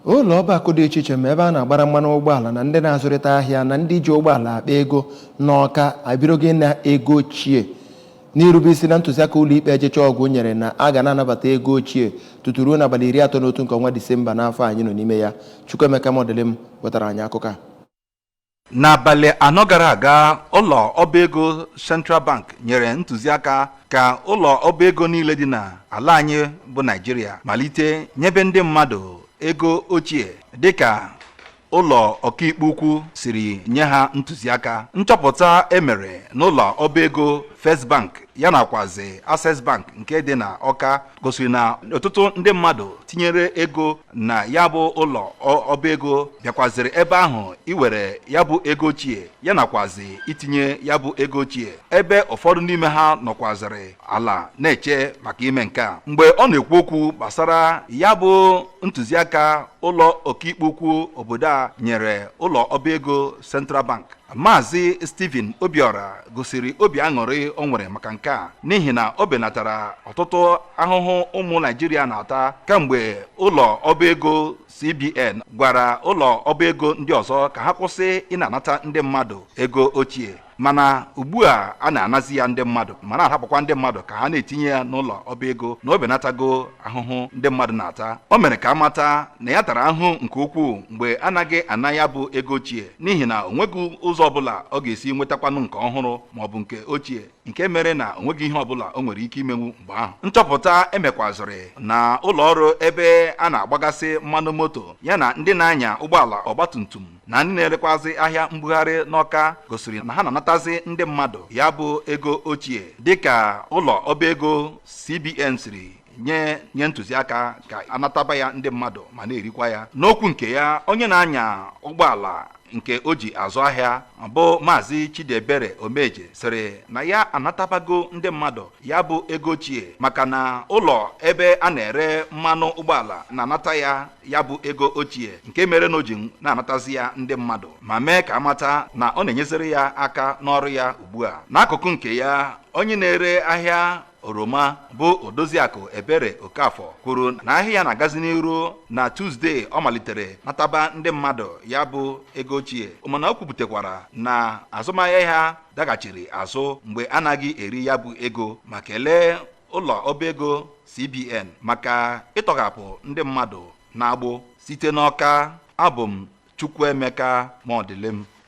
Ụlọ ọba akụ dị iche iche, ma ebe a na-agbara mmanụ ụgbọala na ndị na-azụrịta ahịa na ndị ji ụgbọala akpa ego n'Ọka, ebidogo na ego ochie n'irube isi na ntụziaka ụlọikpe ejecha ọgwụ nyere na a ga na-anabata ego ochie tutu ruo n'abalị 31 nke ọnwa Disemba n'afọ anyị nọ n'ime ya. Chukwuemeka Modilim wetara anyị akụkọ a. N'abalị 4 gara aga, ụlọ ọba ego Central Bank nyere ntụziaka ka ụlọ ọba ego niile dị n'ala anyị bụ Naijiria malite nyebe ndị mmadụ ego ochie dịka ụlọ ọkaikpe ukwu siri nye ha ntụziaka. Nchọpụta emere n'ụlọ ọba ego First Bank ya nakwazi Access Bank nke dị na Ọka gosiri na ọtụtụ ndị mmadụ tinyere ego na ya bụ ụlọ ọba ego bịakwaziri ebe ahụ iwere ya bụ ego ochie ya nakwazi itinye ya bụ ego ochie, ebe ụfọdụ n'ime ha nọkwaziri ala na-eche maka ime nke a. Mgbe ọ na-ekwu okwu gbasara ya bụ ntụziaka ụlọ ọkaikpe ukwu obodo a nyere ụlọ ọba ego Central Bank, Maazị Stephen Obiora gosiri obi aṅụrị o nwere maka nke a, n'ihi na o benatara ọtụtụ ahụhụ ụmụ Naijiria na-ata kemgbe ụlọ ọba ego CBN gwara ụlọ ọba ego ndị ọzọ ka ha kwụsị ị na-anata ndị mmadụ ego ochie. Mana ugbu a, a na-anazi ya ndị mmadụ ma na-ahapụkwa ndị mmadụ ka ha na-etinye ya n'ụlọ ọba ego, na o benatago ahụhụ ndị mmadụ na-ata. O mere ka amata na ya tara ahụhụ nke ukwuu mgbe anaghị ana ya bụ ego ochie, n'ihi na o nweghị ụzọ ọbụla ọ ga-esi nwetakwanụ nke ọhụrụ maọbụ nke ochie, nke mere na o nweghị ihe ọbụla o nwere ike imenwu mgbe ahụ. Nchọpụta emekwazịrị na ụlọ ọrụ ebe a na-agbagasị mmanụ moto ya na ndị na-anya ụgbọala ọgbatumtum na ndị na-erekwazị ahịa mbugharị n'Ọka gosiri na ha na-anatazi ndị mmadụ ya bụ ego ochie dịka ụlọ ọba ego CBN siri nye ntụziaka ka anataba ya ndị mmadụ ma na-erikwa ya. N'okwu nke ya, onye na-anya ụgbọala nke o ji azụ ahịa bụ Maazị Chidiebere Omeje sịrị na ya anatabago ndị mmadụ ya bụ ego ochie, maka na ụlọ ebe a na-ere mmanụ ụgbọala na-anata ya ya bụ ego ochie, nke mere na o ji na-anatazi ya ndị mmadụ, ma mee ka amata na ọ na-enyeziri ya aka n'ọrụ ya ugbu a. N'akụkụ nke ya, onye na-ere ahịa oroma bụ Odoziakụ Ebere Okafọ kwuru na ahịa ya na-agazi n'iru na Tuzdee ọ malitere nataba ndị mmadụ ya bụ ego ochie, mana o kwupụtakwara na azụmahịa ha daghachiri azụ mgbe anaghị eri ya bụ ego, ma kelee ụlọ ọba ego CBN maka ịtọghapụ ndị mmadụ na-agbụ. Site n'Ọka, abụ m Chukwuemeka Modilim.